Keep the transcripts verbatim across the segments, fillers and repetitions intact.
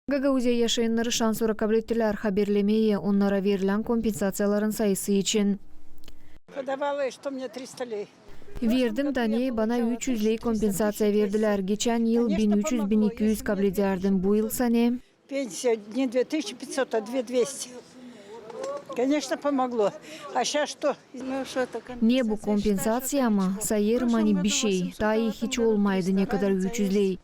Gagauziya yaşayannarı şansora kablettilär haberlemeyi onnara verilän kompensaţiyaların sayısı için. Подавала, что мне триста лей. Verdim, da ne, bana üç üz ley kompensaţiya verdilär. Geçän yıl bin üç üz, bin iki üz kabledärdim. Bu yılsa ne? Пенсия не две тысячи пятьсот, а две двести. Конечно, помогло. А сейчас что? Ne bu, kompensaţiya mı? Sayêrım, ani bişey. Taa ii hiç olmaydı, ne kadar üç üz ley.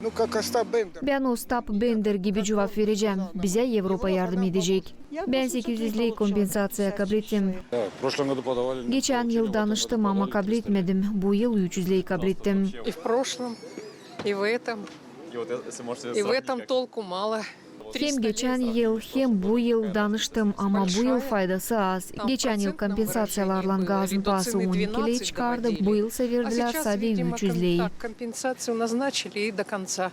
Bän Ostap Bender gibi cuvap verecäm. Bizä Evropa yardım edecek. Bän sekiz üz ley kompensaţiya kablettim. Geçän yıl danıştım, ama kabletmedim. Bu yıl üç üz ley kablettim. И в прошлом, и в этом. И в этом толку мало. Hem geçän yıl, hem bu yıl danıştım, ama bu yıl faydası az. Geçän yıl kompensaţiyalarlan gazın paası on iki ley çıkardı, bu yılsa verdilär sade üç üz ley. Компенсацию назначили и до конца.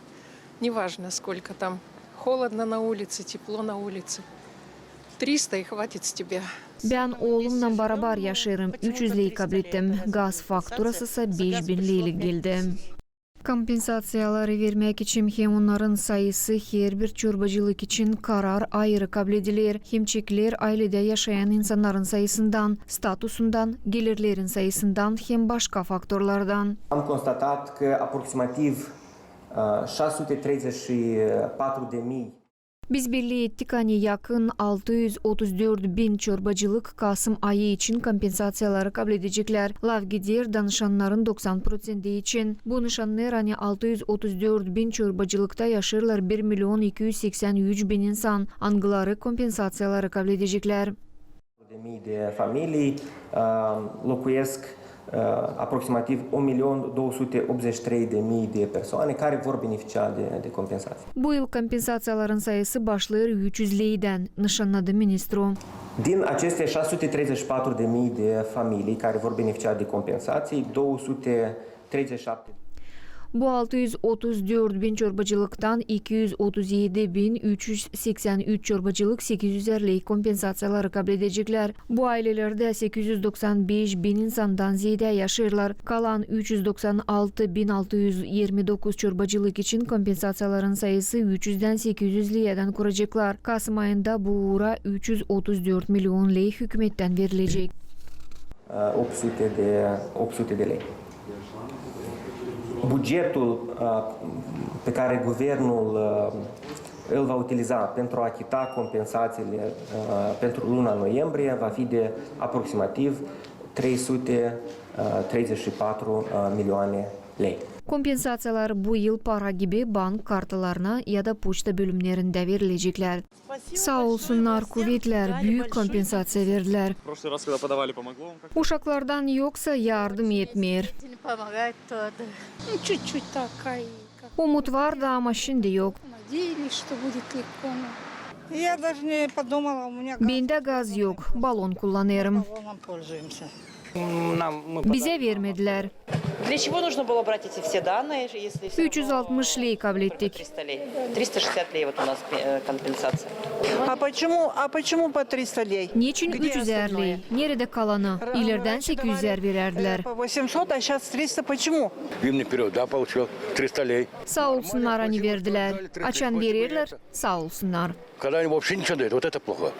Неважно, сколько там холодно на улице, тепло на улице. Триста и хватит с тебя. Bän oolumnan barabar yaşêêrım, üç üz ley kablettim. Gaz fakturasısa beş bin leylik geldi. Kompensaţiyaları vermäk için hem onnarın sayısı herbir çorbacılık için karar ayırı kablediler, hem çekiler ayledä yaşayan insannarın sayısından, statusundan, gelirlerin sayısından hem başka faktorlardan. Am constatat că aproximativ, ă, șase sute treizeci și patru de mii. Biz belli ettik, ani yakın altı üz otuz dört bin çorbacılık kasım ayı için kompensaţiyaları kabledeceklär. Laf gider danışannarın doksan proţenti için. Bu nışannêêr, ani altı üz otuz dört bin çorbacılıkta yaşêêrlar bir milion iki üz seksän üç bin insan, angıları kompensaţiyaları kabledeceklär. De mii de familii, ă, locuiesc, ă, aproximativ un milion două sute optzeci și trei de mii de persoane care vor beneficia de, de compensații. Bu yıl kompensaţiyaların sayısı başlêêr üç üz leydän, nışannadı ministru. Din aceste șase sute treizeci și patru de mii de familii care vor beneficia de compensații, două sute treizeci și șapte. Bu altı üz otuz dört bin çorbacılıktan iki üz otuz edi bin üç üz seksän üç çorbacılık sekiz üzär ley kompensaţiyaları kabledeceklär. Bu aylelerdä sekiz üz doksan beş bin insandan zeedä yaşêêrlar. Kalan üç üz doksan altı bin altı üz irmi dokuz çorbacılık için kompensaţiyaların sayısı üç üzdän sekiz üz leyädän kuraceklar. Kasım ayında bu uura üç üz otuz dört milion ley hükümettän verilecek. Ă, opt sute de, opt sute de lei. Bugetul, ă, pe care guvernul, ă, îl va utiliza pentru a achita compensațiile, ă, pentru luna noiembrie va fi de aproximativ trei sute treizeci și patru milioane lei. Kompensaţiyalar bu yıl para gibi bank kartalarına ya da poçta bölümnerindä verileceklär. Saa olsunnar, kuvetlär, büük kompensaţiya verdilär. Uşaklardan yoksa yardım etmeer. Umut vardı, ama şindi yok. Bendä gaz yok, balon kullanêrım. Bizä vermedilär. Üç üz altmış ley kablettik. Neçin üç üzär ley? Neredä kalanı? İlerdän sekiz üzär verärdilär. Saa olsunnar, ani verdilär. Açan vererlär, saa olsunnar. Когда они вообще ничего не дают, вот это плохо.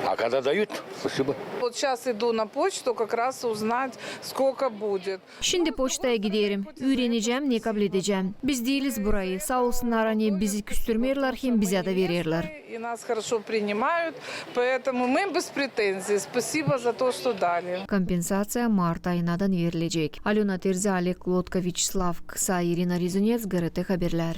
А когда дают, спасибо. Вот сейчас иду на почту как раз узнать, сколько будет. Şindi poçtaya giderim, üürenecäm, ne kabledecäm. Biz diiliz burayı, saa olsunnar, ani bizi küstürmeerlär hem bizä dä vererlär. И нас хорошо принимают, поэтому мы без претензий. Спасибо за то, что дали. Kompensaţiya mart ayınadan verilecek. Alöna Terzi, Oleg Lotka, Vyaçeslav Ksa, İrina Rezunets, GRT Haberlär.